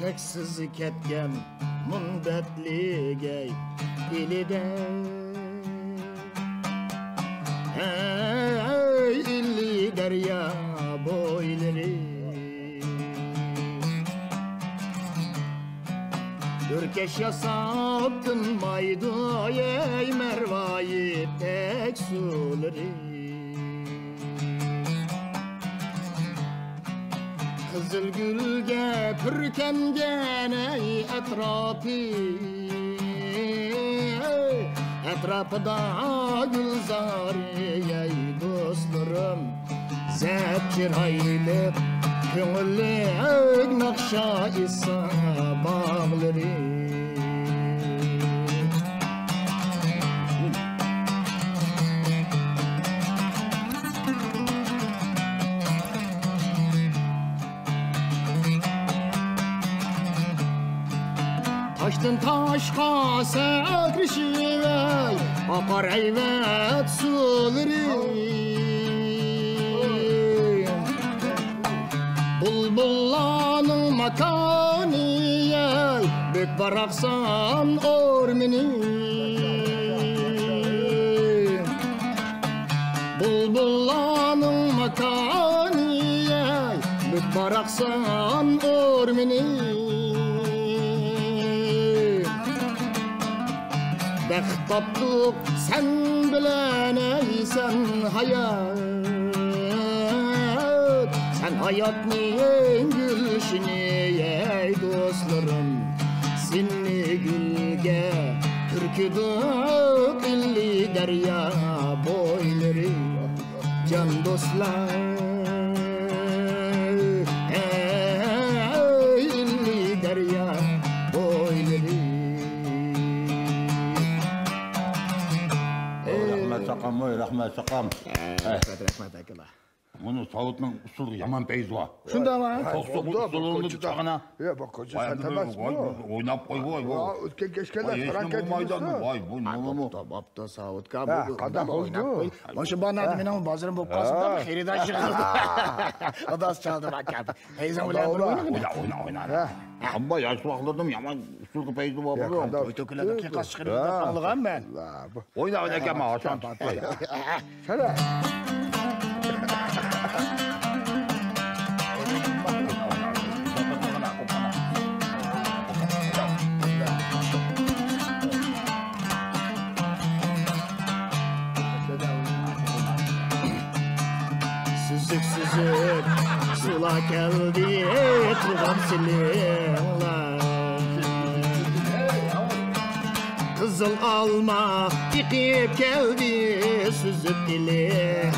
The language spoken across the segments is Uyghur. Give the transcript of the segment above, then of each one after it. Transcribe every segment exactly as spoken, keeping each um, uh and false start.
چەكسىز كەتكەن مۇنبەتلىك ئەي ئىلىدە. ھەي، ئىلى دەريا بويلىرى. ئۆركەش ياساپ تىنمايدۇ، ئەي، مەرۋايىپتەك سۇلىرى. قىزىل گۈلگە پۈركەنگەن ئەي ئەتراپى، ئەتراپىدا گۈلزارى ئەي دوستلىرىم، زەپ چىرايلىق كۆڭۈللۈك ناخشا ئېيتسا باغلىرى. تاشتىن تاشقا سەكرىشىۋەي، ئاقار ھەيۋەت سۇلىرى. بۇلبۇللارنىڭ ماكانى، بۈك باراقسان ئورمىنى. بۇلبۇللارنىڭ ماكانى، بۈك باراقسان ئورمىنى. بەخت تاپتۇق سەن بىلەن، ئەي سەن ھايات، سەن ھاياتنىڭ گۈلشىنى، ئەي دوستلىرىم. سېنى گۈلگە پۈركىدۇق ئىلى دەريا بويلىرى. جان دوستلار، ئەي ئىلى دەريا بويلىرى. ئەي. رەھمەت ساقام، ۋاي، رەھمەت ساقام. ئەي، رەھمەت، رەھمەت، ئاكىلار. بۇنى ساۋۇتنىڭ ئۇسسۇلىغا يامان پەيزى بار. شۇنداقمۇ؟ توقسۇن ئۇسسۇلىنى چاغىنا. يا، بۇ كوچا سەن ئەمەسمۇ؟ ئويناپ قويغۇ، ۋاي، بۇ. ئۆتكەن كەچكەنلەر ھېچنېمە بولمايدۇ. ۋاي، بۇ نېمە بۇ؟ بوپتۇ، بوپتۇ، ساۋۇتكا، بۇ، بۇ، قانداق بولدى؟ مانا شۇ بانادا مېنىڭ بازىرىم بولۇپ قالسۇن، خېرىدار چىقىدۇ. ئاداس چالدى، باكا. پەيزىڭ بىلەن بىر ئوينا. ئوينا، ئوينا، ئوينا. ئەمما ياش ۋاقىتلىرىم يامان ئۇسسۇلغا پەيزى بار بۇ. توي تۆكۈلەردە قىيقاس چىقىرىدۇ دەپ ئاڭلىغان مەن. ئوينا، ئوينا، ئاكام، ئاشۇ. سەلە. سۈزۈك، سۈزۈك سۇلار كەلدى، تۇرغان سىلىڭلار. قىزىل ئالما ئېقىپ كەلدى سۈزۈپ ئېلىپ.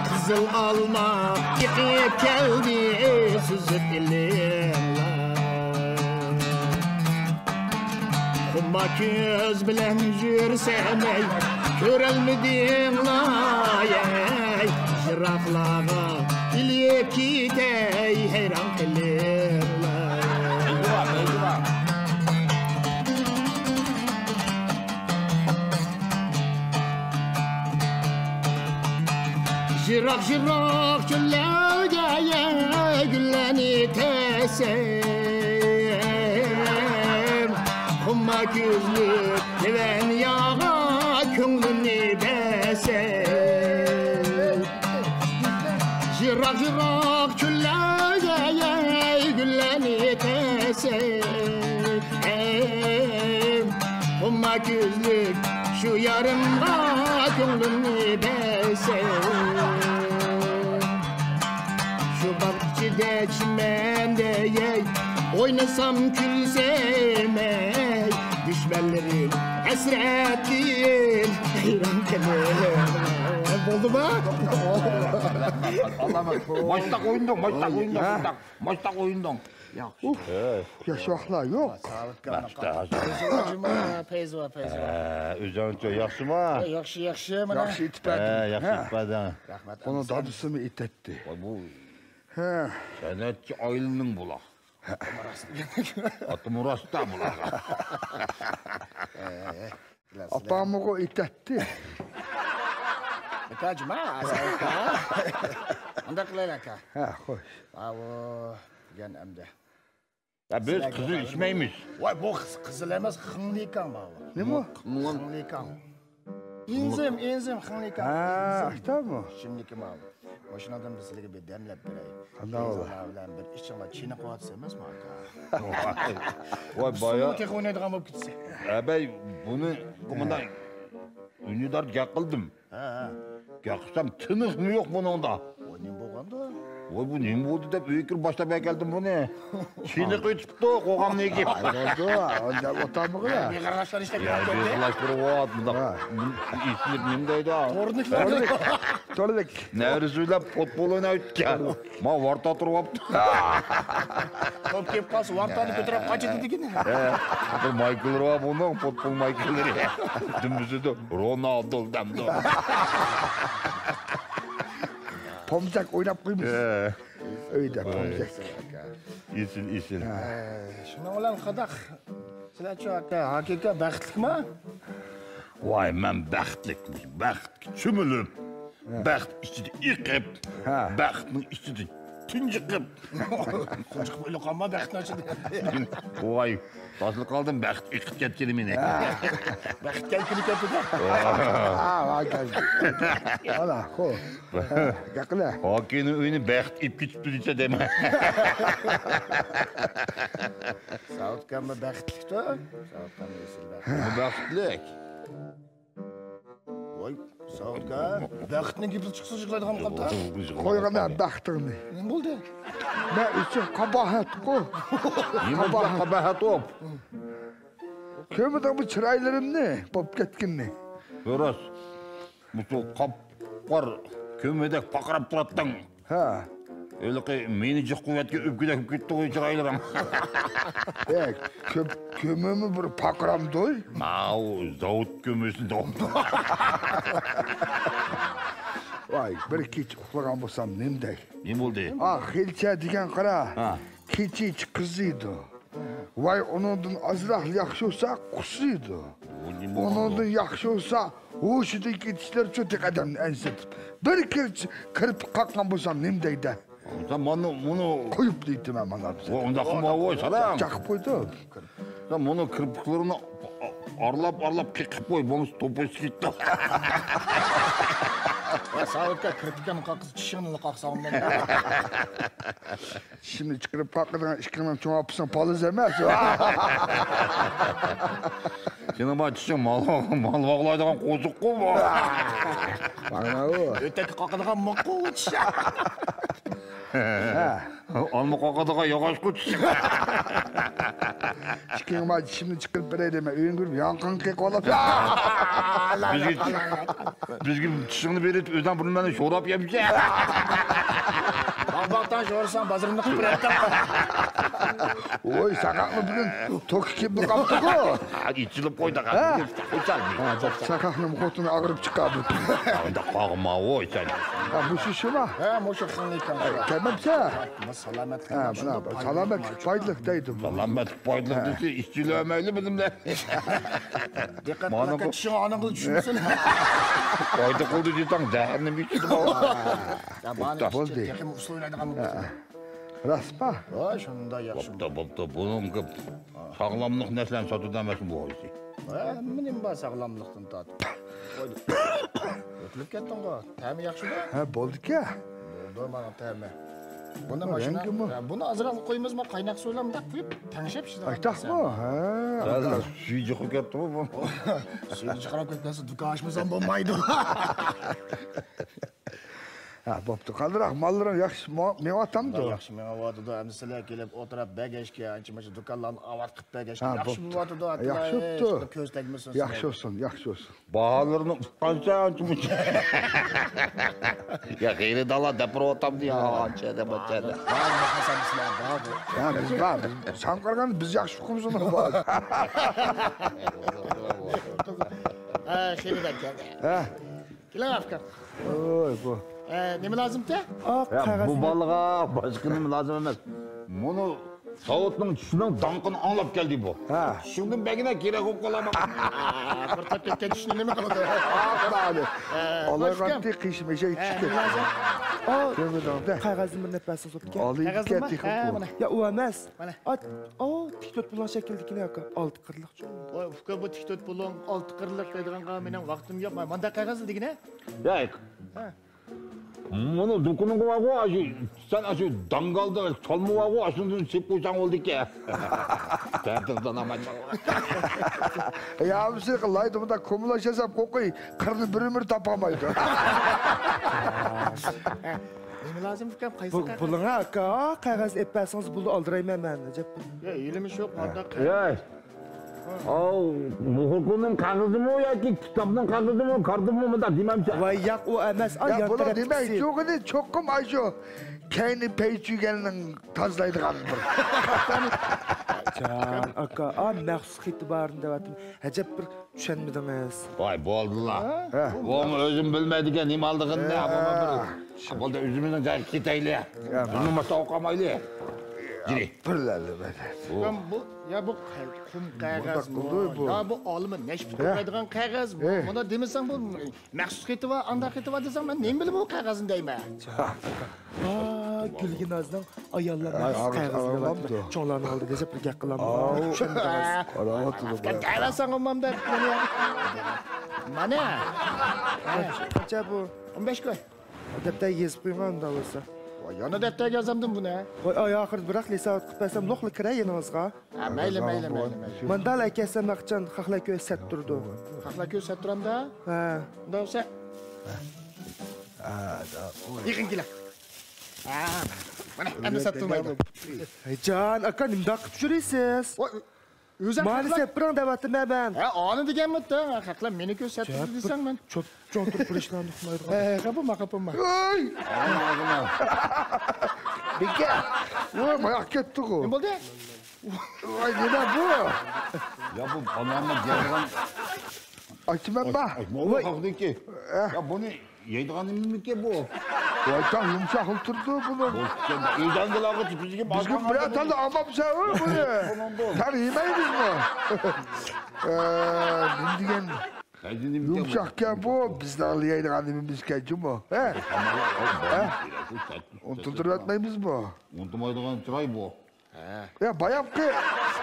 قىزىل ئالما ئېقىپ كەلدى سۈزۈپ ئېلىپ. خۇمار كۆز بىلەن يۈرسەم ئەي، كۆرەلمىدىڭلار ئەي، يىراقلارغا ئېلىپ كېتەي ھەيران قېلىڭلار. يىراق، يىراق چۆللەرگە گۈللەرنى تەرسەم، خۇمار كۆزلۈك تۆۋەن ياغا كۆڭلۈمنى بەرسەم. يىراق، يىراق چۆللەرگە گۈللەرنى تەرسەم، خۇمار كۆزلۈك شۇ يارىمغا كۆڭلۈمنى بەرسەم. شۇ باغ ئىچىدە چىمەندە ئەي، ئوينىسام كۈلسەم ئەي، دۈشمەنلىرىم ھەسرەتتىن ھەيران قېلىپ. بولدىما؟ ماشتاق ئوينىدىڭ، ماشتاق ئوينىدىڭ، ماشتاق، ماشتاق ئوينىدىڭ. ياخشى. ياش ۋاقىتلار يوق. ساۋۇتكا پەيزى بار، پەيزى بار. ئۆزۈڭچە ياخشىما؟ ياخشى، ياخشى، مانا. ياخشى ئېيتىپ بەردىڭ. ياخشى ئېيتىپ بەردىڭ. رەھمەت. بۇنى دادىسىمۇ ئېيتەتتى. ۋاي، بۇ سەنئەتچى ئائىلىنىڭ بۇلار. ئاتىمۇ راستا بۇلارغا. ئاپامغۇ ئېيتەتتى. ئاكا جۇما، ئاكا. ئۇنداق قىلايلى، ئاكا. ھە، خوش. ئاۋۇ دېگەن ئەمدى. يا، بىز قىزىل ئىچمەيمىز. ۋاي، بۇ قىز-، قىزىل ئەمەس، خىڭلىكاڭ ماۋۇ. نېمە؟ خىڭلىكاڭ. ئىنزىم، ئىنزىم، خىڭلىكاڭ. ھە، ئىنزىم. ئاشتامۇ؟ ئىچىملىكى ماۋۇ. مۇشۇنىڭدىن بىز سىلەرگە بىر دەملەپ بېرەي. قانداق بولدى؟ بىزلەر بىلەن بىر ئىچىڭلار چېنىقىۋاتىسىز ئەمەسمۇ، ئاكا؟ ۋاي، بايا. تېخى ئوينايدىغان بولۇپ كېتىسەن. ھە، بەي، بۇنى مۇنداق ئۈندىدار گەپ قىلدىم. ھە، ھە. گەپ قىلسام، تىنىقمۇ يوق بۇنىڭدا. ۋاي، نېمە بولغاندۇ؟ ۋاي، بۇ نېمە بولدى دەپ ئۆيگە كىرىپ باشلاپ ئەكەلدىم بۇنى. چېنىقىپ ئۆتۈپتۇ، قوغامنى كىيىپ. ھە، بولدى، ئۇنداق ئولتۇرمىغىلا. يا، بىغىرلاشلار ئىشلەپ يا، كېتىپتۇ. بىغىرلاش بىر ۋاقىت، مۇنداق ھە. ئېسىلىپ نېمە دەيدۇ؟ تورنىكلار. تورنىك. نەۋرىسى بىلەن پۇتبول ئويناۋېتىپتىكەن. ما ۋارتا تۇرۇۋاپتۇ. توپ كېلىپ قالسا، ۋارتانى كۆتۈرۈپ قاچىدۇ دېگىنى. ھە، بىر مايكىلىرى بار بۇنىڭ، پۇتبول مايكىلىرى. دۈمبىسىدە رونالدو دەمدۇ. پومزەك ئويناپ قويىمىز. ھە. ئۆيدە پومزەك. ئېسىل، ئېسىل. ھە. شۇنىڭ بىلەن قاداق. سىلەرچۇ ئاكا، ھاكىكا بەختلىكما؟ ۋاي، مەن بەختلىك، بەختكە چۆمۈلۈپ، ھە. بەخت ئىچىدە ئېقىپ، ھە. بەختنىڭ ئىچىدە تۇنجۇقۇپ. تۇنجۇقۇپ ئۆلۈپ قالما بەختنىڭ ئىچىدە. ۋاي، تاسلا قالدىم، بەخت ئېقىپ كەتكىلى مېنى. ھە. بەخت كەلگىلى كەتتى-دە. ھە، ۋاي، كەلدى. ئانا، خو. ھە، گەپ قىلە. ھاكىنىڭ ئۆيىنى بەخت ئېلىپ كېتىپتۇ دېسە دەيمەن. ساۋۇتكەممۇ بەختلىكتۇ. ساۋۇتكەم ئېسىل بەخت. بۇ بەختلىك. ۋاي، ساۋۇتكا، بەختنىڭ گېپى چىقسا يىغلايدىغان قاپتا. قويغىنا بەختىڭنى. نېمە بولدى؟ مەن ئۈچۈن قاباھەتقۇ. نېمە قاباھەت؟ قاباھەت بوپ؟ كۆرمىدىڭمۇ چىرايلىرىمنى، بوپ كەتكىنىنى؟ راست. مۇشۇ قاپقارا كۆمۈردەك پارقىراپ تۇراتتىڭ. ھە. ھېلىقى مېنى جىق قۇۋۋەتكە ئۆپكىدەك بولۇپ كەتتىغۇ چىرايلىرىڭ. ئەي، كۆپ، كۆمۈرمۇ بىر پارقىرامدۇ؟ ماۋۇ زاۋۇت كۆمۈرسىدۇ. ۋاي، بىر كېچە ئۇخلىغان بولسام نېمىدەك؟ نېمە بولدى؟ ئا، خېلچە دېگەن قارا. ھە. كېچىچە قىزىيدۇ. ۋاي، ئۇنىڭدىن ئازراق ياخشى بولسا، قۇسىدۇ. ئۇنىڭدىن ياخشى بولسا، ھوشىدىن كېتىشلەرچۇ تېخى ئادەمنى ئەنسىرىتىپ. بىر كىر-، كىرپىك قاققان بولسام نېمە دەيدۇ؟ سەن مانا، مۇنى قويۇپ دەيتتىم مەن مانا. ۋاي، ئۇنداقمۇ بار، ۋاي، ساراڭ. چاقىپ قويدۇم. سەن مۇنى كىرپىكلىرىنى ئارىلاپ، ئارىلاپ قېقىپ قوي، بولمىسا توپا ئۈستى كېتىدۇ. ساۋۇتكا كىرپىكىڭنى قاقسا، چىشىڭنى قاقساڭ بولىدۇ. چىشىمنى چىقىرىپ قاقىدىغان ئىككىڭنىڭ چوڭ ئاپىسىنىڭ بالىسى ئەمەس. سېنىڭ بار چىشىڭ مال، مال باغلايدىغان قوزۇققۇ بۇ. مانا ئۇ. ئۆتەككە قاقىدىغان مۇققۇ چىش. ھە. ئالما قاقىدىغان ياغاچقۇ چىش. ئىككىڭ بار چىشىمنى چىقىرىپ بېرەي دەيمەن، ئۆيۈڭگە كىرىپ ياڭىقىڭنى قېقىۋالىسەن. بىزگە، بىزگە چىشىڭنى بېرىپ، ئۆزۈڭ بۇرنۇڭ بىلەن شوراپ يەمسەن. باغباقتان شورىساڭ، بازىرىمنى قىلىپ بېرەتتىڭ. ۋوي، ساقاقنى بۈگۈن توكى كېلىپ قاپتۇ-غۇ. ئېچىلىپ قويدى. ھە؟ ھە، ساقاقنىڭ خوتۇنى ئاغرىپ چىقاردى. ئۇنداق قاغما، ۋوي، سەن. ھە، مۇشۇ شۇما؟ ھە، مۇشۇ خىڭلىكاڭ. كەلمەپسە؟ سالامەتلىك. ھە، مانا سالامەتلىك پايدىلىق دەيدۇ. سالامەتلىك پايدىلىق دېسە، ئىشچىلەرمەيلى بىلىملەر. دىققەت قىل، چىشىڭ ئانىڭغا چۈشمىسۇن. پايدا قىلدى دېسەڭ، زەھەرنى ئىچىدۇ. بولدى. تېخىمۇ ئۇسسۇل ئوينايدىغان بولدى. راستما؟ ھوي، شۇنداق ياخشى. بوپتۇ، بوپتۇ. بۇنىڭ ساغلاملىق نەرسىلەرنى ساتىدۇ ئەمەسمۇ بۇ ئايسى؟ ھە، ھەممە نېمە بار ساغلاملىقتىن تارتىپ. قويدۇم. ئۆتۈلۈپ كەتتىڭغۇ. تەمى ياخشىدۇ؟ ھە، بولدىكەن. بولدى، مانا تەمى. بۇنى ماشىنا، رەڭگىمۇ؟ ھە، بۇنى ئازراق قويىمىز، ما قايناق سۇ بىلەن مۇنداق قۇيۇپ تەڭشەپ ئىچىدىغان. ئاشتاقمۇ؟ ھە. سۈيى چىقىپ كەتتىغۇ بۇ. سۈيى چىقىرىپ كەتكەنسە دۇكان ئاچمىسام بولمايدۇ. ھە، بوپتۇ. قالدىراق ماللىرىڭ ياخشى مېڭىۋاتامدۇ؟ ياخشى مېڭىۋاتىدۇ. ئەمدى سىلەر كېلىپ ئولتۇرۇپ بەرگەچكە، ئانچە-مۇنچە دۇكانلارنى ئاۋات قىلىپ بەرگەچكە، ھە، ياخشى بوپتۇ. بولۇۋاتىدۇ. ياخشى بوپتۇ. كۆز تەگمىسۇن. ياخشى بولسۇن، ياخشى بولسۇن. باھالىرىنى ئۇققانسەن ئانچە-مۇنچە. يا، خېرىدارلار دەپ بېرىۋاتامدۇ يا، ئانچە دەپ، ئانچە دەپ. بار، بار، بار، بار. ھە، بىز بار. بىز، ساڭا قارىغاندا بىز ياخشى ئۇقىمىز ئۇنى. ھە، خېرىدار كەلدى. ھە. كېلىڭ، ئاكا. ۋوي، بۇ. ئە، نېمە لازىمكەن؟ ئاق قەغەز. بۇ بالىغا باشقا نېمە لازىم ئەمەس. مۇنۇ ساۋۇتنىڭ چۈشىنىڭ داڭقىنى ئاڭلاپ كەلدى بۇ. ھە. شۇندىن بەكرەك كېرەك بولۇپ قالامەن. قۇرتلاپ كەتكەن چۈشنى نېمە قىلىدۇ؟ ئاپارىدۇ. ھە، ئالايغانتى قىشمىشەي چۈشكەن. كۆڭۈلۈڭدە. قەغەزنى بىر نەپەسىڭىز بوپتىكەن. ئالىيدىكەن تېخى بۇ. يا، ئۇ ئەمەس. مانا. ئات، ئو، تىك تۆت بۇلۇڭ شەكلىدىكىنى ئاكا. ئالتە قىرلىق چوڭ. ۋاي، ئۇكا، بۇ تىك تۆت بۇلۇڭ، ئالتە قىرلىق دەيدىغانغا مېنىڭ ۋاقتىم يوق. مانا مۇنداق قەغەزلا دېگىنە. ياق. ھە. مانا دۇكىنىڭغا بارغۇ، ئاشۇ، سەن ئاشۇ داڭگالدا چالما بارغۇ، ئاشۇندىن سېلىپ قويساڭ بولدىكەن. تەتۈردىن ئامايمەن. يا، بىر شەي قىلايدۇ، مۇنداق كومىلاش ياساپ قوقۇي، قىرنى بىر ئۆمۈر تاپالمايدۇ. نېمە لازىم ئۇكام، قايسى بۇ، قەغەز؟ بۇلىڭا ئاكا، قەغەز ئېلىپ بەرسىڭىز بولدى، ئالدىرايمەن مەن، ئەجەب. يا، ھېلىمۇ شۇ، قانداق قەغەز؟ ياي. ئاۋۇ، مۇھىركۇننىڭ قەغىزىمۇ ياكى كىتابنىڭ قەغىزىمۇ، كارتىمۇ، مۇنداق دېمەمسە. ۋاي ياق، ئۇ ئەمەس. ئا، يا، يان بۇنىڭ تەرەپتىكىسى. دېمەكچى بولغىنى چوقۇم ئاشۇ كەينى پەيچۈگەننىڭ تازىلايدىغان بىر. جان ئاكا، ئا، مەخسۇس خېتى بارنى دەۋاتىمەن. ئەجەب بىر چۈشەنمىدىڭىز. ۋاي، بولدىلا. ھە. بۇمۇ ئۆزىمۇ بىلمەيدىكەن، نېمە ئالىدىغىنىنى. ھە. بولدى، ئۆزىمىزنىڭ جايىغا كېتەيلى. ھە. بىزمۇ ماسا ئوقۇمايلى. يۈرى. بىرلەرلى بەدەن. بۇ، يا بۇ قۇم قەغەزمۇ، يا بۇ ئالما نەشپۈت قويىدىغان قەغەزمۇ؟ مانا دېمىسەڭ بۇ مەخسۇس خېتى بار، ئانداق خېتى بار دېسەڭ، مەن نېمە بىلىمەن بۇ قەغەزنى دەيمەن. ئا، گۈلگىنازنىڭ ئاياللار مەخسۇس قەغىزى بولاتتى. چوڭلارنىڭ ئالدىدا بىر گەپ قىلالمىدىم. چۈشەندىڭىز. دەۋەرسەڭ ئۇمام دەپ. مانا. قانچە بۇ؟ ئون بەش كوي. دەپتەرگە يېزىپ قويۇڭ ئۇنداق بولسا. ۋاي، يەنە دەپتەرگە يازامدىم بۇنى. ۋاي، ئاي، ئاخىرىدا بىراق لىسان قىلىپ بەرسەم، لوقلا كىرەر يېنىڭىزغا. ھە، مەيلى، مەيلى، مەيلى، مەيلى. ماندالا ئەكەلسەم ئاقچان خەقلەر كۆرسە سەتتۈرىدۇ. خەقلەر كۆرسە سەتتۈرەمدۇ؟ ھە. ئۇنداق بولسا. يېقىن كېلە. ھە، مانا، ئەمدى سەتتۈرمەيدۇ. ھەي جان، ئاكا، نېمىنداق قىلىپ يۈرىسىز؟ ۋاي، ئۆزۈڭ مانا خەقلەر سەپىرىڭ دەۋاتىمەن مەن. ھە، ئانى دېگەنمىدى، خەقلەر مېنى كۆرسە سەتتۈردى دېسەڭ مەن. چوت، چوت تۇرۇپ بىر ئىشلارنى ئۇقمايدىغان. ھە، خاپا بولما، خاپا بولما. ۋاي! بىكە! ۋاي، ماياق كەتتىغۇ. نېمە بولدى؟ ۋاي، نېمە بۇ؟ يا، بۇ ئانامنى دېيەلىگەن. ئاچىمەن با. ۋاي، خەقنىڭكى. يا، بۇنى يەيدىغان نېمىمىكى بۇ؟ ۋاي، تاڭ يۇمشاق تۇرىدۇ بۇنىڭ. بىزگە بىرەر تاللا ئالماپسەن بۇنى. تاڭ يېمەيمىزمۇ؟ ئە، نېمە دېگەن يۇمشاقكەن بۇ، بىزنىڭ يەيدىغان نېمىمىزكەن جۇمۇ. ھە؟ ئۇنتۇلدۇرۇۋەتمەيمىزمۇ؟ ئۇنتۇمايدىغان چىراي بۇ. يا، بايامقى،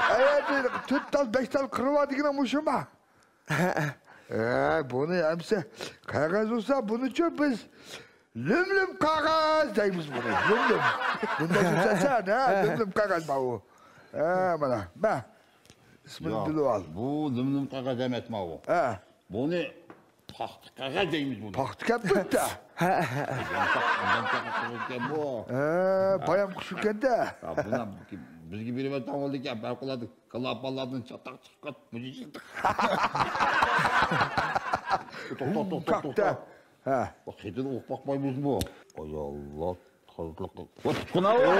ئەيەردە تۆت تال، بەش تال قىرىۋا دېگىنىڭ مۇشۇما؟ ئە، بۇنى ئەمسە قەغەز بولسا، بۇنىچۇ بىز لۈم-لۈم قەغەز دەيمىز بۇنى. لۈم-لۈم. بۇنداق دېسەن، ھە، لۈم-لۈم قەغەز ماۋۇ. ھە، مانا، مە. ئىسمىنى بىلىۋال. بۇ لۈم-لۈم قەغەز ئەمەس ماۋۇ. ھە. بۇنى پاختا قەغەز دەيمىز بۇنى. پاختا كەپتۇ. ھە، بايام قۇشۇكەندە. بۇنى بىزگە بېرىۋەتسەڭ بولدىكەن، پەۋقۇلئاددە كاللاپانلاردىن چاتاق چىقىپ قالىدۇ. توختا، توختا، توختا. ھە. بۇ خېتىنى ئوقۇپ باقمايمىزمۇ؟ ئاي ئاللا، تازىلىق. ۋاي، تۇتقىن-ئاۋۇ.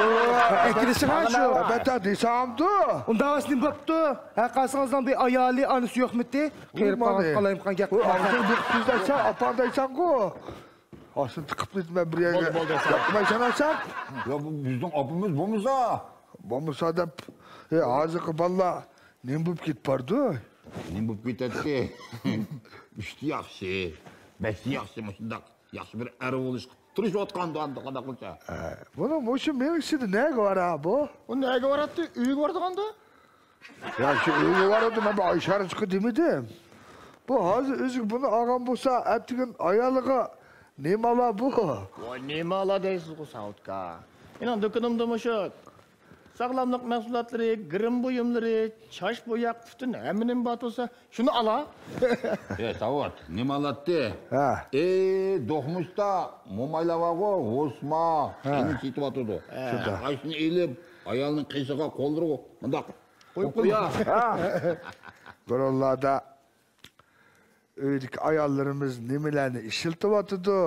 ئەكېلىشىڭە شۇ. ئەلبەتتە، دېسەمدۇ. ئۇنداق ئەسلىم بوپتۇ. ھە، قاسىڭىزنىڭ بىر ئايالى، ئانىسى يوقمىتى؟ قېرىپ قالغان قالايمىقان گەپ قىلماقتا. ئاغزىڭ بىر سۆزلەتسە، ئاپام دەيسەنغۇ. ئاشۇنى تىقىپ مەن بىر يەرگە. بولدى، بولدى، سەن. ياقمايسەن، سەن. يا، بۇ بىزنىڭ ئاپىمىز بولمىسا. بولمىسا دەپ، ئە، ھازىرقى بالىلار نېمە بولۇپ كېتىپ بارىدۇ؟ نېمە بولۇپ كېتەتتى؟ ئۈچتە ياخشى، بەشتە ياخشى، مۇشۇنداق ياخشى بىر ئەر بولۇشقا تىرىشىۋاتقاندۇ، ئەمدى قانداق قىلسا؟ ئە، بۇنىڭ مۇشۇ مېڭىسىدە نەگە بارا بۇ؟ ئۇ نەگە باراتتى؟ ئۆيگە بارىدىغاندۇ؟ يا، شۇ ئۆيگە بارىدۇ، مەن بۇ ئىشارە چىققا دېمىدىم. بۇ ھازىر ئۆزىگە بۇنى ئالغان بولسا، ئەتىگۈن ئايالىغا نېمە ئالا بۇ؟ ۋاي، نېمە ئالا دەيسىزغۇ، ساۋۇتكا. مېنىڭ دۇكىنىمدا مۇشۇ ساغلاملىق مەھسۇلاتلىرى، گىرىم بۇيۇملىرى، چاچ بوياق، پۈتۈن ھەممە نېمە بار تۇرسا، شۇنى ئالا. ئە، ساۋۇت، نېمە ئالاتتى؟ ھە. ئى، دوخمۇستا مومايلار بارغۇ، ھوسما، ھە، قېنى سېتىۋاتىدۇ. ھە. شۇنداق. ئاشۇنى ئېلىپ، ئايالنىڭ قېشىغا قوللىرىغا مۇنداق قويۇپ قويۇڭ. ھە. بۇرۇنلاردا ئۆيدىكى ئاياللىرىمىز نېمىلەرنى ئىشلىتىۋاتىدۇ،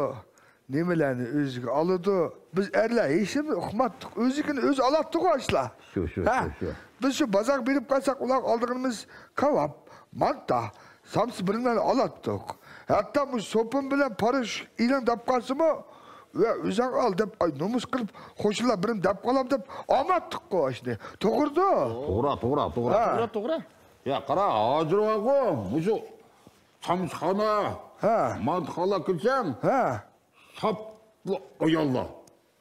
نېمىلەرنى ئۆزىگە ئالىدۇ. بىز ئەرلەر ھېچنېمىنى ئۇقماتتۇق. ئۆزىكىنى ئۆزى ئالاتتىغۇ ئاشۇلار. شۇ، شۇ، ھە؟ شۇ، شۇ. بىز شۇ بازارغا بېرىپ قالساق، ئۇلارغا ئالىدىغىنىمىز كاۋاپ، مانتا، سامسا بىرنېمىلەرنى ئالاتتۇق. ھەتتا مۇشۇ سوپۇن بىلەن پاراشوك ئېلىڭ دەپ قالسىمۇ، ۋە ئۆزۈڭ ئال دەپ، ئاي، نومۇس قىلىپ، قوشنىلار بىرىم دەپ قالام دەپ ئاماتتۇققۇ ئاشنى. توغرىدۇ؟ توغرا، توغرا، توغرا. ھە. توغرا، توغرا. يا قارا، ھازىر بارغۇ، مۇشۇ چامچىخانا، ھە، مانتىخانا كىرسەڭ، ھە، ساپلا ئاياللار.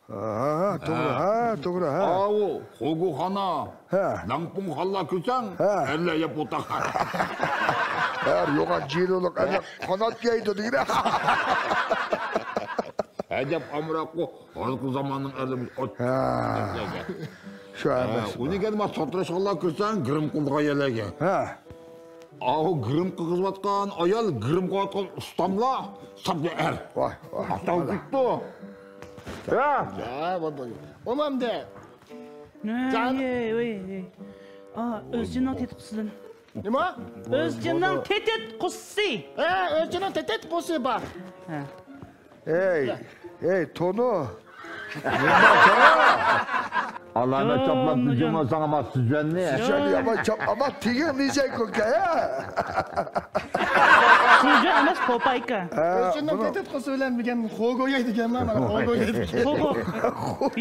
ھە، توغرا، ھە، توغرا، ھە. ئاۋۇ خوگۇخانا، ھە، لەڭپۇڭخانا كىرسەڭ، ھە، ئەرلەر يەپ ئولتۇرغان. ھە، يوغان جىلولۇق ئەرلەر قانات يەيدۇ دېگىنە. ئەجەب ئامراققۇ، ھازىرقى زاماننىڭ ئەرلىرى ئاچ. ھە. شۇ ئەمەس. ئۇنى كەلمە ساتىراشخانىلار كىرسەڭ، گىرىم قىلىدىغان يەرلەرگە. ھە. ئاۋۇ گىرىم قىلغۇزۇۋاتقان ئايال، گىرىم قىلىۋاتقان ئۇستاملار ساپلا ئەر. ۋاي، ۋاي. ئاتاۋ كېتىپتۇ. ھە. ھە، بولدى. ئومامدە. جان. ئۆزچىنىڭ تېتىتقۇسىدىن. نېمە؟ ئۆزچىنىڭ تېتىتقۇسى. ھە، ئۆزچىنىڭ تېتىتقۇسى بار. ھە. ئەي، ئەي، تونۇ. ئالامەت چاپلاپ جۇمۇ ساڭا ما سۈجەننى. سۈجەننى يامان چاپ، ئاما تېگىڭ نىجەي كوكا، ھە؟ سۈجەن ئەمەس، پوپايكا. ئۆزۈمنىڭ تېتىتقۇسى بىلەن بىگەن خوگو يەيدىكەنمەن، مانا خوگو يەيدىكەن. خوگو.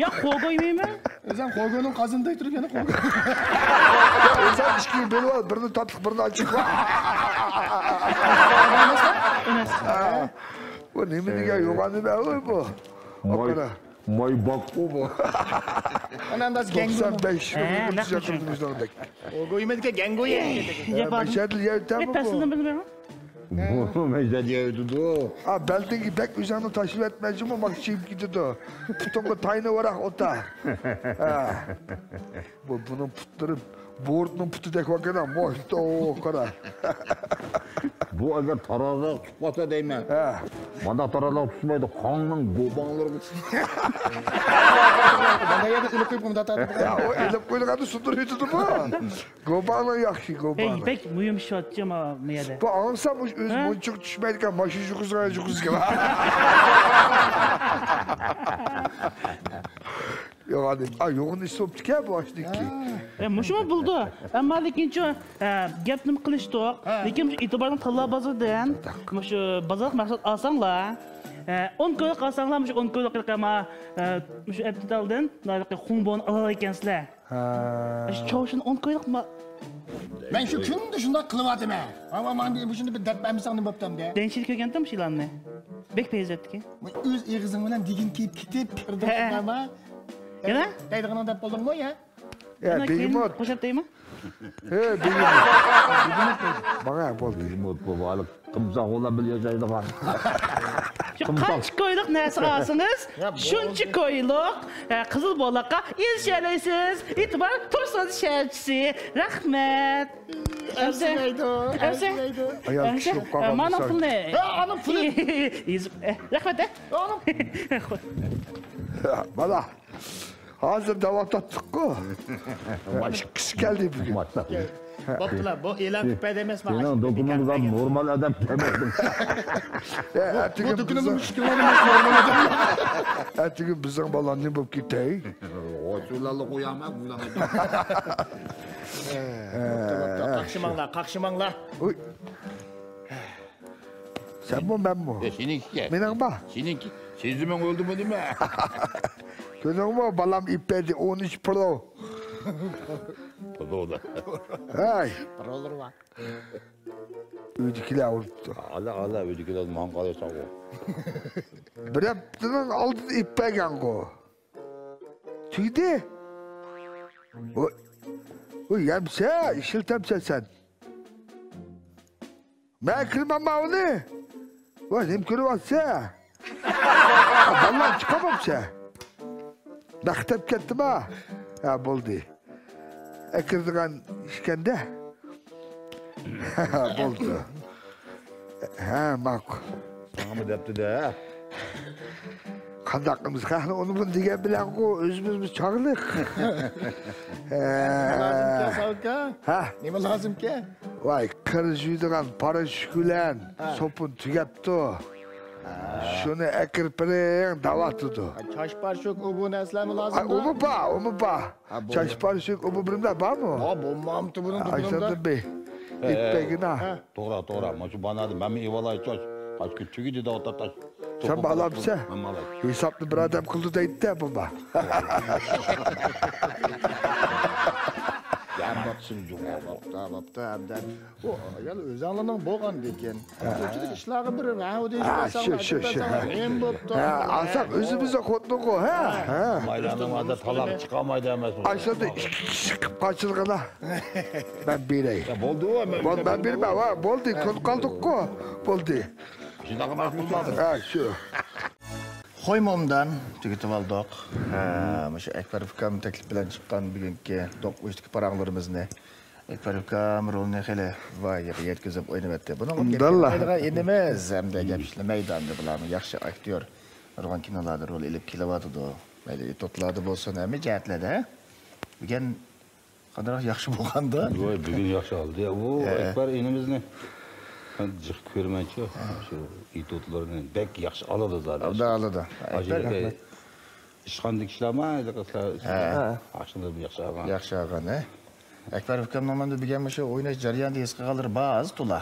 يا خوگو يېمەيمەن. ئۆزۈم خوگونىڭ قازىنىدا تۇرۇپ يەنە خوگو. ئۆزۈم ئىككىگە بۆلۈپ ئال، بىرنى تاتلىق، بىرنى ئاچچىق. ئەمەس. بۇ نېمە دېگەن يوغان نېمە ئەۋۇ بۇ؟ ماي، ماي باققۇ بۇ. ئانام داس گەڭگۇ. توقسان بەش يىل ئۆتۈپ شۇ. ئوگويمىدىكى گەڭگۇ يەيدىكەن. مەشەدىل يەۋتەمۇ بۇ؟ پەسىلدىن بىلمەيمەن. بۇ مەشەدىل يەۋتىدۇ. ھا، بەلدىڭگە بەك ئۆزۈڭنى تاشلىۋەتمەيچىمۇ، ماك چىيىپ كېتىدۇ. پۇتۇڭغا تاينى ۋاراق ئوتا. ھە. بۇ، بۇنىڭ پۇتلىرى بورتنىڭ پۇتىدەك باركەن، موشتو قارا. بۇ ئەگەر تارازا تۇتماسا دەيمەن. ھە. مانا تارازا تۇتمايدۇ، قاڭنىڭ گوباڭلىرىغا. مانا يەردە ئېلىپ قويۇپ، مۇنداق تارتىپ. يا، ئۇ ئېلىپ قويۇلغاندا سۇندۇرۇپ يېتىدۇ بۇ. گوباڭلىق ياخشى، گوباڭلىق. بەك مۇھىم ئىش ئەتتى ما، ما يەردە. بۇ ئاڭسام ئۆز، ھە؟ مۇنچىغا چۈشمەيدىكەن، ماشىنا يۇقىرىسىغا يۇقىرىسىغا. يوغان، ئا، يوغان ئىش بوپتىكەن بۇ ئاشنىڭكى. ئە، مۇشۇمۇ بولىدۇ. ئەمما لېكىنچۇ، ئە، گەپ نېمە قىلىشتۇق. ھە. لېكىن مۇشۇ ئېتىبارنىڭ تاللا بازىرىدىن مۇشۇ بازارلىق مەھسۇلات ئالساڭلار، ئە، ئون كويلۇق ئالساڭلار، مۇشۇ ئون كويلۇق ئەما، ئە، مۇشۇ ئەپتىدە ئالدىن خۇڭبوننى ئالالايكەنسىلەر. ھە. شۇ چاۋشىنى ئون كويلۇقما. مەن شۇ كۈندە شۇنداق قىلىۋاتىمەن. ماڭا، ماڭا بىر، مۇشۇنى بىر دەپ بەرمىسەڭ نېمە بوپتۇ ئەمدى؟ دەنشىدە كۆرگەنتىم شۇ ئىلاننى. بەك پەيزىيەتتىكەن. ئۆز ئېغىزىڭ بىلەن دېگىن كىيىپ كېتىپ، ھە. يەنە؟ دەيدىغىنىڭ دەپ بولدۇڭمۇ يا؟ يا، بېگىمۇت. قوشۇپ دەيمەن. ھە، بېگىمۇت. ماڭا بولدى. بېگىمۇت بۇ بالىق. قىمساق ئۇلار بىلەن ياشايدىغان. شۇ قانچە كويلۇق نەرسە ئالسىڭىز، شۇنچە كويلۇق، ئە، قىزىل بولاققا ئېرىشەلەيسىز. ئېتىبار تۇرسۇن شەھەرچىسى. رەھمەت. ئەمسە، ئەمسە، ئەمسە. ئايال چۈشۈرۈپ قالغان مانا پۇلنى. ھە، ئانا پۇلى. يېزىپ، ئە، رەھمەت، ئە. بالا. ھازىر داۋا تارتتۇققۇ. ماشىنا كىشى كەلدى بۈگۈن. بوپتۇلا، بۇ ئېلان كۈپەيدە ئەمەس، مانا. سېنىڭ دۇكىنىڭغا نورمال ئادەم كەلمەيدۇ. بۇ دۇكىنىمنىڭ مۇشكىلى ئەمەس، نورمال ئادەم. ئەتىگۈن بىزنىڭ بالا نېمە بولۇپ كېتەي؟ ئوچۇلارلا قوياما، بۇلار. بوپتۇ، بوپتۇ. قاقشىماڭلار، قاقشىماڭلار. ئۇي. سەنمۇ، مەنمۇ؟ يا، سېنىڭكىكەن. مېنىڭما؟ سېنىڭكى. سېزىمىڭ ئۆلدىمۇ نېمە؟ كۆردۈڭمۇ، بالام ئېلىپ بەردى، ئون ئۈچ پرو. پرولار. ھەي. پرولار بار. ئۆيدىكىلەر ئۇرۇپتۇ. ئالا، ئالا، ئۆيدىكىلەر ماڭا قارايساڭغۇ. بىر ھەپتىنىڭ ئالدىدا ئېلىپ بەرگەنغۇ. تۈگىدى. ۋوي، ۋوي، يەمسە، ئىشلىتەمسەن سەن. مەن كىرمەمما ئۇنى. ۋاي، نېمە كۆرۈۋاتسە؟ بالام چىقامامسە؟ مەكتەپ كەتتىما؟ ھە، بولدى. ئەكىرىدىغان ئىشكەندە. بولدى. ھە، ماقۇل. ماڭىمۇ دەپتۇ-دە. قانداق قىلىمىز؟ قېنى ئۇنى بۇنى دېگەن بىلەنغۇ ئۆزىمىزمۇ چاغلىق. نېمە لازىمكەن، ساۋكا؟ ھە؟ نېمە لازىمكەن؟ ۋاي، كىر يۇيىدىغان پاراشوك بىلەن سوپۇن تۈگەپتۇ. شۇنى ئەكىرىپ بېرىڭ دەۋاتىدۇ. چاچ پاراشوك، ئۇ بۇ نەرسىلەرمۇ لازىمدۇ؟ ئۇمۇ بار، ئۇمۇ بار. چاچ پاراشوك، ئۇمۇ بىرىملەر بارمۇ؟ ھا، بولمامتۇ بۇنىڭ دۇكىنىدا. ئايسەندىن بىر ئېلىپ بەرگىنە. توغرا، توغرا. مانا شۇ بانادا مەنمۇ ئېلىۋالاي چاچ. ئاچ كۈن تۈگىدى دەۋاتاتتى. سەن باغلامسەن؟ مەن باغلاي. ھېسابنى بىر ئادەم قىلدى دەيدىتە بۇ. بوپتۇ، بوپتۇ، ئەمدى. ئۇ ئايال ئۆزەڭلارنىڭ بولغاندىكىن، كوچىدىكى ئىشلارغا بىر ھەۋ دېيىش ھە، بەرسەڭ، شۇ، شۇ، شۇ. نېمە بوپتۇ؟ ھە، ئالساق ئۆزىمىزنىڭ خوتۇنىغۇ، ھە؟ ھە. مايلانىڭ ئارىدا تالاق چىقالمايدۇ ئەمەسمۇ؟ ئاشۇندا ئىككى كىشى قىلىپ قاچىلىغىنا. مەن بېرەي. يا، بولدى ئۇ، مەن بول-، مەن بېرىمەن، ۋا، بولدى، كۆنۈپ قالدۇققۇ. بولدى. شۇنداق ئەمەس بولماس. ھە، شۇ. خوي مومدان تۈگىتىۋالدۇق. ھە، مۇشۇ ئەكبەر ئۇكام تەكلىپ بىلەن چىققان بۈگۈنكى دوق ئۇيۇشتىكى پاراڭلىرىمىزنى. ئەكبەر ئۇكام رولنى خېلى ۋايىغا يەتكۈزۈپ ئوينىۋەتتى. بۇنىڭغا گەپ ئۇنداقلا. كەلمەيدىغان ئىنىمىز ھەمدە گەپ ئىشلىمەيدۇ ئەمدى بۇلارمۇ. ياخشى ئاكتيور. نۇرغۇن كىنولاردا رول ئېلىپ كېلىۋاتىدۇ. مەيلى ئېتوتلاردا بولسۇن، ھەممە جەھەتلەردە. بۈگۈن قانداق ياخشى بولغاندا؟ ۋاي، بۈگۈن ياخشى ئالدى. يا، بۇ ھە. ئەكبەر ئىنىمىزنى مەن جىق كۆرمەنچۇ. ھە. شۇ ئېتوتلىرىنى بەك ياخشى ئالىدۇ زادى. ئالىدۇ، ئالىدۇ. ئەكبەر، ئاشۇ رەھمەت. ئىشخانىدىكى ئىشلارمۇ، ھە. ئاشۇلار ياخشى ئالغان. ياخشى ئالغان، ھە. ئەكبەر ئۇكامنىڭ مانا بۈگۈن مۇشۇ ئويناش جەريانىدا ھېس قىلغانلىرى بار ئاز تولا.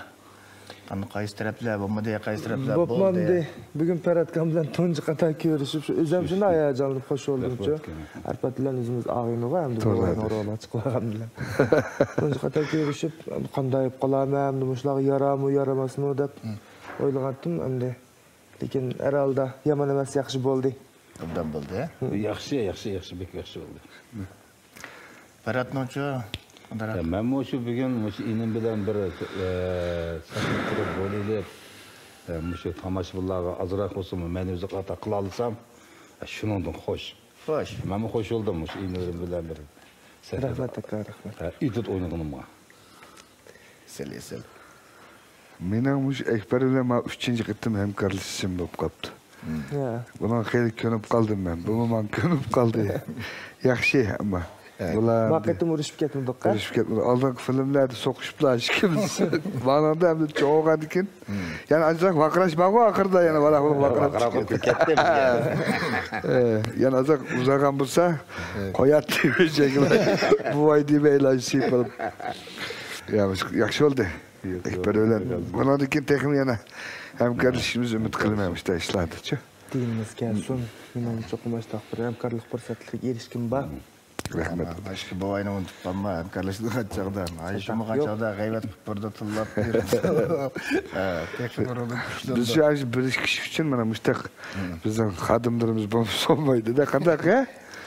قانداق، قايسى تەرەپلەر بولمىدى، قايسى تەرەپلەر بولدى؟ بولمامدى. بۈگۈن پەرھات ئاكام بىلەن تۇنجى قېتىم كۆرۈشۈپ، شۇ ئۆزۈم شۇنداق ھاياجانلىنىپ خوش بولدۇمچۇ. ئەرپات بىلەن ئۆزىمىز ئاغىنىغۇ ئەمدى بۇ توغرا. ئويۇنغا رول ئاچىقلىغان بىلەن. تۇنجى قېتىم كۆرۈشۈپ، ئەمدى قانداق بولۇپ قالارمەن، ئەمدى مۇشۇلارغا يارارمۇ، يارىماسمۇ دەپ ئويلىغانتىم ئەمدى. لېكىن ھەر ھالدا يامان ئەمەس، ياخشى بولدى. ئوبدان بولدى. ياخشى، ياخشى، ياخشى، بەك ياخشى بولدى. پەرھاتنىڭچۇ؟ يا، مەنمۇ شۇ بۈگۈن مۇشۇ ئىنىم بىلەن بىر، ئە، سەھنىدە تۇرۇپ رول ئېلىپ، ئە، مۇشۇ تاماشىبىنلارغا ئازراق بولسىمۇ مەنىۋى زىياپەت قىلالىسام، ئە، شۇنىڭدىن خوش. خوش. مەنمۇ خوش بولدۇم مۇشۇ ئىنىم بىلەن بىر سەھنىدە. رەھمەت ئاكا، رەھمەت. ئە، ئېتوت ئوينىغىنىمغا. ئېسىل، ئېسىل. مېنىڭ مۇشۇ ئەكبەر بىلەن مانا ئۈچىنچى قېتىم ھەمكارلىشىشىم بولۇپ قاپتۇ. يا. بۇنىڭغا خېلى كۆنۈپ قالدىم مەن. بۇمۇ ماڭا كۆنۈپ قالدى. ياخشى، ئەمما. ھە. بۇلار ما ئەمدى قېتىم ئۇرۇشۇپ كەتمىدۇق، ھە؟ ئۇرۇشۇپ كەتمىدۇق. ئالدىنقى فىلىملەردە سوقۇشۇپلا ئىككىمىز. مانىڭدا ئەمدى چوڭ بولغاندىكىن، يەنە ئازراق ۋارقىراش بارغۇ ئاخىرىدا، يەنە ۋاراق-ۋۇرۇق ۋارقىراپ كەتتى. ئە، يەنە ئازراق ئۇزارغان بولسا، قوياتتى بۇ شەكىل. بۇ ۋاي دېمەيلا شىپ قىلىپ. يا، ياخشى بولدى. ئەكبەر بىلەن بۇنىڭدىن كېيىن تېخىمۇ يەنە ھەمكارلىشىشىمىز ئۈمىد قىلىمەن مۇشۇنداق ئىشلاردىچۇ. دېگىنىمىز كەلسۇن. مېنىڭمۇ چوقۇم ئاشۇنداق بىر ھەمكارلىق پۇرسەتلىرىگە ئېرىشكۈم بار. رەھمەت. ئاشۇ بوۋاينى ئۇنتۇپ قالما، ھەمكارلىشىدىغان چاغدا. ئاي، شۇمىغان چاغدا غەيۋەت قىلىپ بېرىدۇ، تىللاپ بېرىدۇ. ھە، تېخى بىر ئۇرۇنۇپ بىز كۈچلىنىدۇ. شۇ بىر ئىككى كىشى ئۈچۈن مانا مۇشتاق بىزنىڭ خادىملىرىمىز بولمىسا بولمايدۇ-دە، قانداق، ھە؟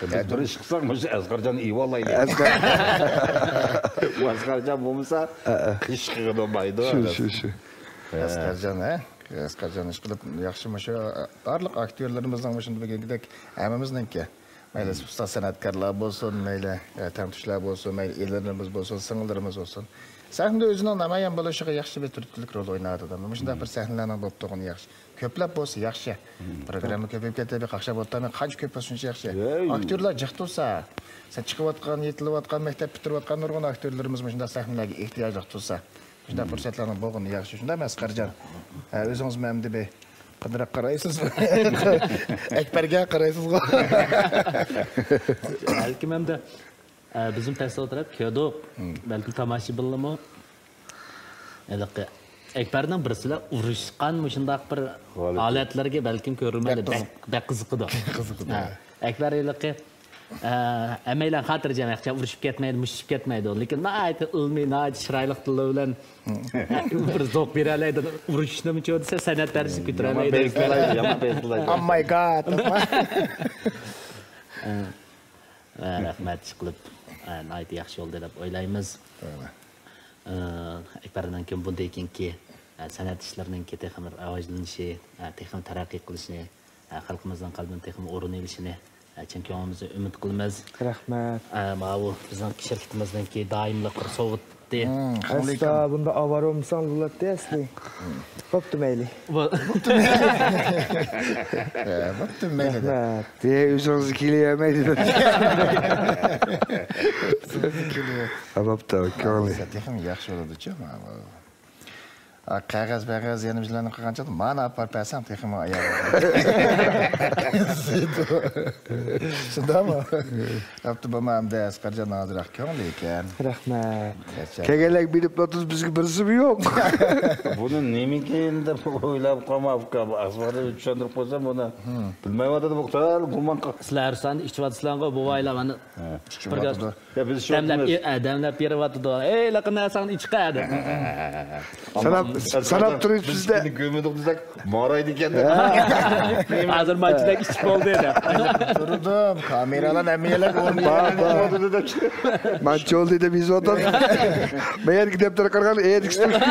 بىز بىر ئىش قىلساق، مۇشۇ ئەسقەرجاننى ئېۋالايلى. ئەسقەر. ئەسقەرجان بولمىسا، ئىش قىلغىلى بولمايدۇ. شۇ، شۇ، شۇ. ئەسقەرجان، ھە؟ ئەسقەرجان ئىشقىلىپ ياخشى مۇشۇ بارلىق ئاكتيورلىرىمىزنىڭ مۇشۇنداق بۈگۈنكىدەك ھەممىمىزنىڭكى، مەيلى ئۇستاز سەنئەتكارلار بولسۇن، مەيلى، ئە، تەڭتۇشلار بولسۇن، مەيلى ئىنىلىرىمىز بولسۇن، سىڭىللىرىمىز بولسۇن. سەھنىدە ئۆزىنىڭ نامايان بولۇشىغا ياخشى بىر تۈرتكىلىك رول ئويناۋاتىدۇ. مۇشۇنداق بىر سەھنىلەرنىڭ بولۇپ تۇرغىنى ياخشى. كۆپلەپ بولسا ياخشى. پروگرامما كۆپىيىپ كەتتى، بىر قاقشاپ ئولتۇرماي، قانچە كۆپ بولسا شۇنچە ياخشى. ئاكتيورلار جىق تۇرسا، سەن چىقىۋاتقان، يېتىلىۋاتقان، مەكتەپ پۈتتۈرۈۋاتقان نۇرغۇن ئاكتيورلىرىمىز مۇشۇنداق سەھنىلەرگە ئېھتىياجلىق تۇرسا، شۇنداق پۇرسەتلەرنىڭ بولغىنى ياخشى. شۇنداقمۇ ئەسقەرجان؟ ھە، ئۆزىڭىزمۇ ئەمدى بىر قانداق قارايسىز؟ ئەكبەرگە قارايسىزغۇ؟ بەلكىم ئەمدى، ئە، بىزمۇ پەستە ئولتۇرۇپ كۆردۇق. بەلكىم تاماشىبىنلارمۇ ھېلىقى ئەكبەرنىڭ بىرسىلەر ئۇرۇشقان مۇشۇنداق بىر ھالەتلىرىگە بەلكىم كۆرۈرمەنلەر بەك بەك، بەك قىزىقىدۇ. قىزىقىدۇ. ھە. ئەكبەر ھېلىقى، ئە، ھەممەيلەن خاتىرجەم، ھېچقاچان ئۇرۇشۇپ كەتمەيدۇ، مۇشتۇشۇپ كەتمەيدۇ. لېكىن ناھايىتى ئىلمىي، ناھايىتى چىرايلىق تىلى بىلەن بىر زوق بېرەلەيدۇ. ئۇرۇشۇشنىمۇ چۇ دېسە، سەنئەت دەرىجىسىنى كۆتۈرەلەيدۇ. يامان بەزلەيدۇ، يامان بەزلەيدۇ. Oh my God. ھە، رەھمەت، ئىشقىلىپ، ھە، ناھايىتى ياخشى بولدى دەپ ئويلايمىز. توغرا. ئە، ئەكبەرنىڭكى بۇندىن كېيىنكى، ئە، سەنئەت ئىشلىرىنىڭكى تېخىمۇ راۋاجلىنىشى، ئە، تېخىمۇ تەرەققىي قىلىشىنى، ئە، خەلقىمىزنىڭ قەلبىدە تېخىمۇ ئورۇن ئېلىشىنى، ئە، چىن كۆڭلىمىزدىن ئۈمىد قىلىمىز. رەھمەت. ئە، ماۋۇ بىزنىڭ شىركىتىمىزنىڭكى دائىملىق بىر سوۋغىتى. ئەستا بۇنداق ئاۋارە بولمىساڭ بولاتتى ئەسلى. بوپتۇ، مەيلى. بوپتۇ، مەيلى. ئە، بوپتۇ، مەيلى. رەھمەت. ئۆزىڭىز كېلىۋەرمەيدۇ. ئۆزىڭىز كېلىۋەر. ھە، بوپتۇ، كۆڭلى. تېخىمۇ ياخشى بولىدۇچۇ، ماۋۇ. قەغەز-بەغەز يەنە بىرلەرنى قىلغان چاغدا مانا ئاپىرىپ بەرسەڭ تېخىمۇ ئاياغ. شۇنداقمۇ؟ ئاپتۇ بولما ئەمدى ئەسقەرجان ھازىراق كۆڭلى ئىكەن. رەھمەت. كەلگەنلەر بىلىپ ئاتىسى بىزگە بىرسىمۇ يوق. بۇنى نېمىكىن دەپ ئويلاپ قالما ئۇكا. ئەسقەرجان چۈشەندۈرۈپ قويسام بۇنى بىلمەيۋاتىدۇ بۇ قىتار گۇمان قىل. سىلەر ھەر سان ئىچىۋاتىسىلەرغۇ بۇ ۋايلار مانا. ئىچىۋاتىدۇ. يا بىز شۇ دەملەپ، ئە، دەملەپ بېرىۋاتىدۇ. ئەي، لېكىن ساڭا ئىچقا دەپ. ساناپ، ساناپ تۇرۇپ بىز بىزدە. سېنى كۆرمىدۇق دېسەك، مارايدىكەن دەپ. ھازىر مانچىدەك ئىچىپ بولدى دەپ. تۇرىدۇ، كامېرالار ھەممە يەرلەر ئورنىدا. بار، بار. مانچە بولدى دەپ يېزىۋاتىدۇ. مەيەرگە دەپتەر قارىغان، ئەيەردىكىسى تۇرۇپ.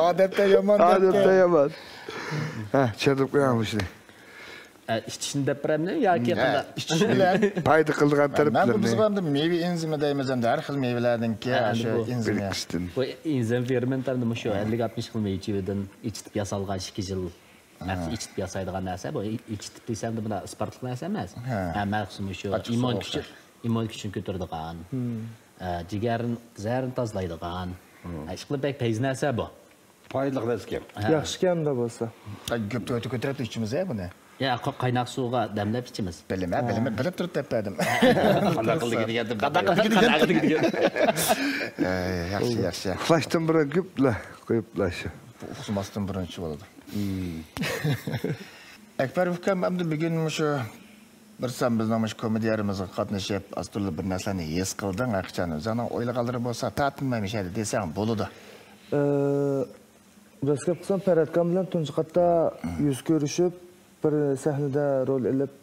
ئادەتتە يامان. ئادەتتە يامان. ھە، چۈشەندۈرۈپ قوياڭ مۇشۇنى. ئە، ئىچىشنى دەپ بېرەمدۇ ياكى قانداق؟ ئىچىش بىلەن. پايدا قىلىدىغان تەرەپلىرىنى. مەن بۇ بىزغا ئەمدى مېۋە ئېنزىمى دەيمىز ئەمدى ھەر خىل مېۋىلەردىنكى ھە، ئەمدى ئاشۇ بۇ ئېنزىمى. بىرىكىشتىن. بۇ ئېنزىم فېرمېنت ئەمدى مۇشۇ ھە. ئەللىك ئاتمىش خىل مېۋە چىۋىدىن ئېچىتىپ ياسالغان ئىككى يىل. ھە. مەخسۇس ئېچىتىپ ياسايدىغان نەرسە. بۇ ئېچىتىپ دېسەمدە بۇنداق ئىسپاتلىق نەرسە ئەمەس. ھە. ھە، مەخسۇس مۇشۇ ئاچچىق ئىممۇن سوغۇق كۈچى، ئىممۇن كۈچىنى كۆتۈرىدىغان. ھە، جىگەر زەھەرنى تازىلايدىغان. ھە، ئىشقىلىپ بەك پەيزى نەرسە بۇ. پايدىلىق نەرسىكەن. ھە. ياخشىكەن ئۇنداق بولسا. كۆپ تۆتى كۆتۈرۈپ ئىچىمىز ھە بۇنى. يا، قا-، قايناق سۇغا دەملەپ ئىچىمىز. بىلىمە، بىلىمە، بىلىپ تۇرۇپ دەپ بەردىم. قانداق قىلدى دېگەن. قانداق قىلدى دېگەن. ئەي، ياخشى، ياخشى. ئۇخلاشتىن بۇرۇن كۆپلا قويۇپلا شۇ. بۇ ئۇخلىماستىن بۇرۇن ئىچىۋالىدۇ. ئەكبەر ئۇكام، ئەمدى بۈگۈن مۇشۇ بىر سان بىزنىڭ مۇشۇ كومېدىيەمىزگە قاتنىشىپ، ئاز تولا بىر نەرسىلەرنى ھېس قىلدىڭ. ھەقىچان ئۆزۈڭنىڭ ئويلىغانلىرى بولسا، تارتىنماي مۇشۇ يەردە دېسەڭ بولىدۇ. ئە، راست گەپ قىلسام، پەرھات ئاكام بىلەن تۇنجى قاتتا يۈز كۆرۈشۈپ، بىر سەھنىدە رول ئېلىپ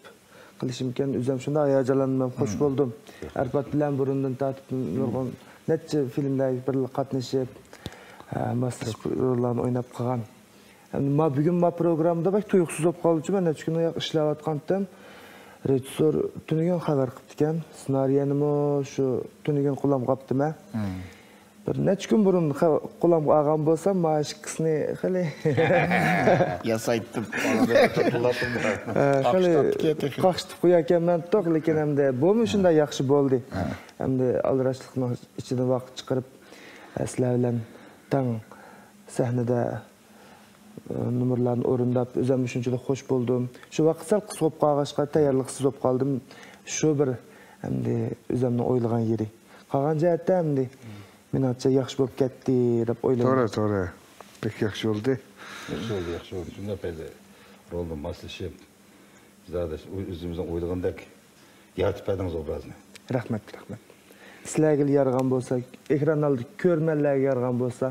قېلىشىمكەن، ئۆزۈم شۇنداق ھاياجانلاندىم، خۇش بولدۇم. ئەرپات بىلەن بۇرۇندىن تارتىپ نۇرغۇن نەچچە فىلىملەرگە بىرلا قاتنىشىپ، ئە، ماسلىشىپ روللارنى ئويناپ قالغان. ئەمدى ما بۈگۈن ما پروگراممىدا بەك تۇيۇقسىز بولۇپ قالدىچۇ، مەن نەچچە كۈن ئىشلەۋاتقانتىم. رېژىسسور تۈنۈگۈن خەۋەر قىپتىكەن. سېنارىيەنىمۇ شۇ تۈنۈگۈن قولۇمغا ئاپتىمەن. بىر نەچچە كۈن بۇرۇن خە-، قولۇمغا ئالغان بولسام، ما ئىككىسىنى خېلى ياسايتتىم. ھە، خېلى قاقشىتىپ قوياركەنمەن توق، لېكىن ئەمدى بۇمۇ شۇنداق ياخشى بولدى. ئەمدى ئالدىراشلىقنىڭ ئىچىدىن ۋاقىت چىقىرىپ، سىلەر بىلەن تەڭ سەھنىدە نومۇرلارنى ئورۇنداپ، ئۆزۈممۇ شۇنچىلىك خۇش بولدۇم. شۇ ۋاقىت سەل قىس بولۇپ قالغاچقا، تەييارلىقسىز بولۇپ قالدىم. شۇ بىر ئەمدى ئۆزۈمنىڭ ئويلىغان يېرى. قالغان جەھەتتە ئەمدى مېنىڭچە ياخشى بولۇپ كەتتى دەپ ئويلايمەن. توغرا، توغرا. بەك ياخشى بولدى. ياخشى بولدى، ياخشى بولدى. شۇنداق پەيزى رولغا ماسلىشىپ، زادى ئۆزىمىزنىڭ ئويلىغىنىدەك يارىتىپ بەردىڭىز ئوبرازنى. رەھمەت، رەھمەت. سىلەرگىلا يارىغان بولسا، ئېكران ئالدىدىكى كۆرۈرمەنلەرگە يارىغان بولسا،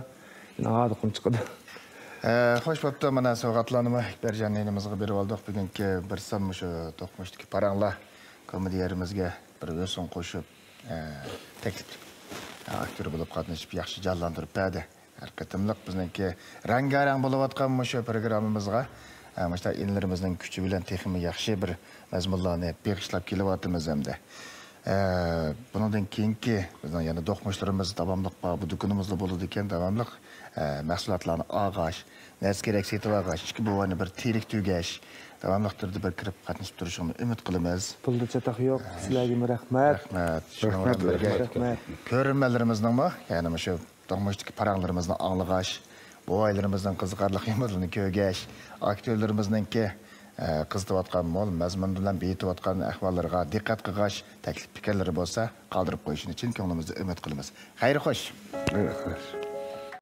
مېنىڭ ھاردۇقۇم چىقىدۇ. ئە، خوش بوپتۇ، مانا سوۋغاتلارنىمۇ ئەكبەرجان يېنىمىزغا بېرىۋالدۇق. بۈگۈنكى بىر سان مۇشۇ دوقمۇشتىكى پاراڭلار كومېدىيەمىزگە بىر ھۆسن قوشۇپ، ئە، تەكلىپ ئاكتور بولۇپ قاتنىشىپ ياخشى جانلاندۇرۇپ بەردى. ھەر قېتىملىق بىزنىڭكى رەڭگارەڭ بولۇۋاتقان مۇشۇ پروگراممىمىزغا، ئە، مۇشۇنداق ئىنىلىرىمىزنىڭ كۈچى بىلەن تېخىمۇ ياخشى بىر مەزمۇنلارنى بېغىشلاپ كېلىۋاتىمىز ئەمدى. ئە، بۇنىڭدىن كېيىنكى بىزنىڭ يەنە دوقمۇشلىرىمىز داۋاملىق بار، بۇ دۇكىنىمىزدا بولىدىكەن، داۋاملىق، ئە، مەھسۇلاتلارنى ئالغاچ، نەرسە كېرەك سېتىۋالغاچ، ئىككى بوۋاينى بىر تىرىك تۈگەش، داۋاملىق تۈردە بىر كىرىپ قاتنىشىپ تۇرۇشۇڭنى ئۈمىد قىلىمىز. پۇلدا چاتاق يوق، سىلەرگىمۇ رەھمەت. رەھمەت. شۇنىڭ بىلەن بىرگە رەھمەت. كۆرۈرمەنلىرىمىزنىڭمۇ، يەنى مۇشۇ تۇرمۇشتىكى پاراڭلىرىمىزنى ئاڭلىغاچ، بوۋايلىرىمىزنىڭ قىزىقارلىق يۇمۇرلىرىنى كۆرگەچ، ئاكتيورلىرىمىزنىڭكى، ئە، قىزىتىۋاتقان مول مەزمۇن بىلەن بېيىتىۋاتقان ئەھۋاللىرىغا دىققەت قىلغاچ، تەكلىپ پىكىرلىرى بولسا قالدۇرۇپ قويۇشىنى چىن كۆڭلىمىزدىن ئۈمىد قىلىمىز. خەير خوش. خەير خوش.